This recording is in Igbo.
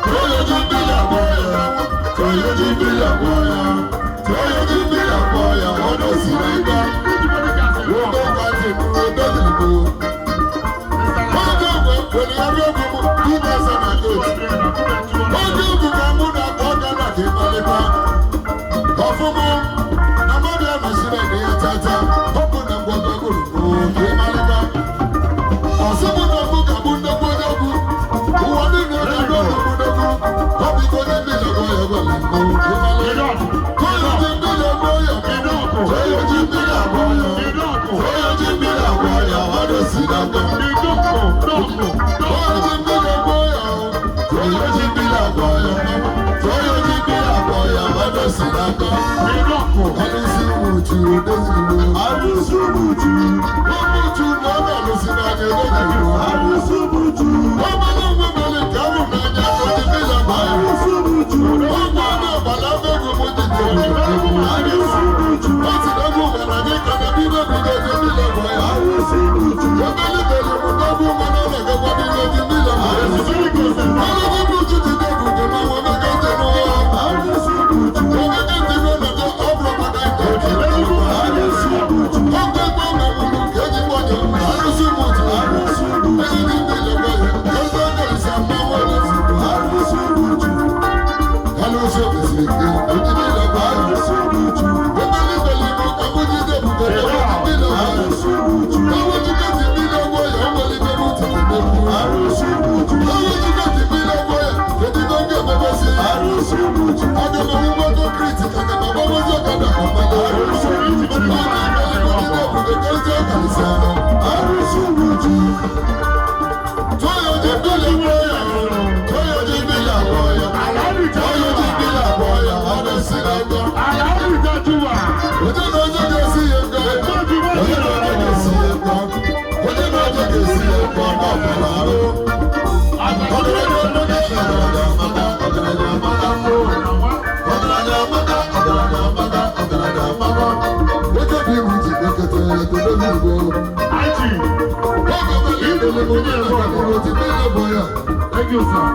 Toyo ji mmiri agwọ ya, Toyo ji mmiri agwọ ya, Toyo ji mmiri agwọ ya, ọ na-esi n'aka. Ogo kaji m, ogo dịrị m. Oge mgbe were ya bịa egwu m 2008. Oge egwu ka mụ na-akpọ ọka na ka ịmalite. Ọfụmụ na mmadụ anọchiri na ya tata, ọ bụ na ngwagwa gụrụ m ka ịmalite. Ọsị mụ na mụ ga-abụ nnekwu onye egwu. Ụwa niile ga-abụ nnukwu nnekwu. Ọ bụ ike onye mmiri agwọ ya gwara m ka ịmalite. Toyo ji mmiri agwọ ya, Toyo ji mmiri agwọ ya, Toyo ji mmiri agwọ ya, ọ na-esi n'aka. Toyo ji mmiri agwọ ya, Toyo ji mmiri agwọ ya, Toyo ji mmiri agwọ ya, ọ na-esi n'aka. Alụsị ụmụchu odezigbo. Alụsị ụmụchu. Ụmụchu na ọ na-alụsị n'anya odezigbo. Alụsị ụmụchu. Ọbara onwe mere nke ahụ n'anya ka o ji mmiri agwọ ya. Alụsị ụmụchu. Ọgwụ ọnụ ọbara egwu m dị dị obodo. Alụsị ụmụchu. Ọ sị na egwu gwara gị ka na bido bido ji mmiri agwọ ya. Alụsị ụmụchu. Obele bere m n'egwu mana ọ na-agakwa n'ihu ji mmiri agwọ ya. Ọrụ gị bụ uchu ji dị obodo na nwa mega ntị n'ụwa. Alụsị ụmụchu. Omega ntị n'ọnọdụ ọ bụrụ maka nke oji. Alụsị ụmụchu. Ọgwụ egwu ọmụmụ nke eji gbọnyọ arụsị m otu. Alụsị ụmụchu. Ezi dị mmiri agwọ ya. Ebe ọ ga-esi ama nwa n'ezi. Alụsị ụmụchu. Alụsị obesiri ike, oji mmiri agwọ ya. Alụsị ụmụchu. Obele bere m ka mụ jide ebube na oji mmiri agwọ ya. Alụsị ụmụchu. Ewejuga ti mmiri agwọ ya, o nwere ibe m tiri n'egwu. Alụsị ụmụchu. Ewejuga ti mmiri agwọ ya, kedu ibe m ga-emebesi? Alụsị ụmụchu. Aga m enwe konkriti ka aga m agbawazi ọkada ka mmadụ. Alụsị ụmụchu. Onye mere m jide ebube ka ezi ọkalịsị. Alụsị ụmụchu. Toyo ji mmiri agwọ ya, Toyo ji mmiri agwọ ya, Toyo ji mmiri agwọ ya, ọ na-esi n'aka. Onye na onye ga-esi ya nga, onye na onye ga-esi ya nga, onye na onye ga-esi ya nga, ọ bụla arụ. Ọgaranya amaka, ọgaranya amaka, ọgaranya amaka, ọgaranya amaka, ọgaranya amaka, ọgaranya amaka. Nwoke bụ iwu ji dekọta ya dobe n'igbo. Oge ọbụla ebele m onye na-aga n'ihu ji mmiri agwọ ya. Thank you, sir.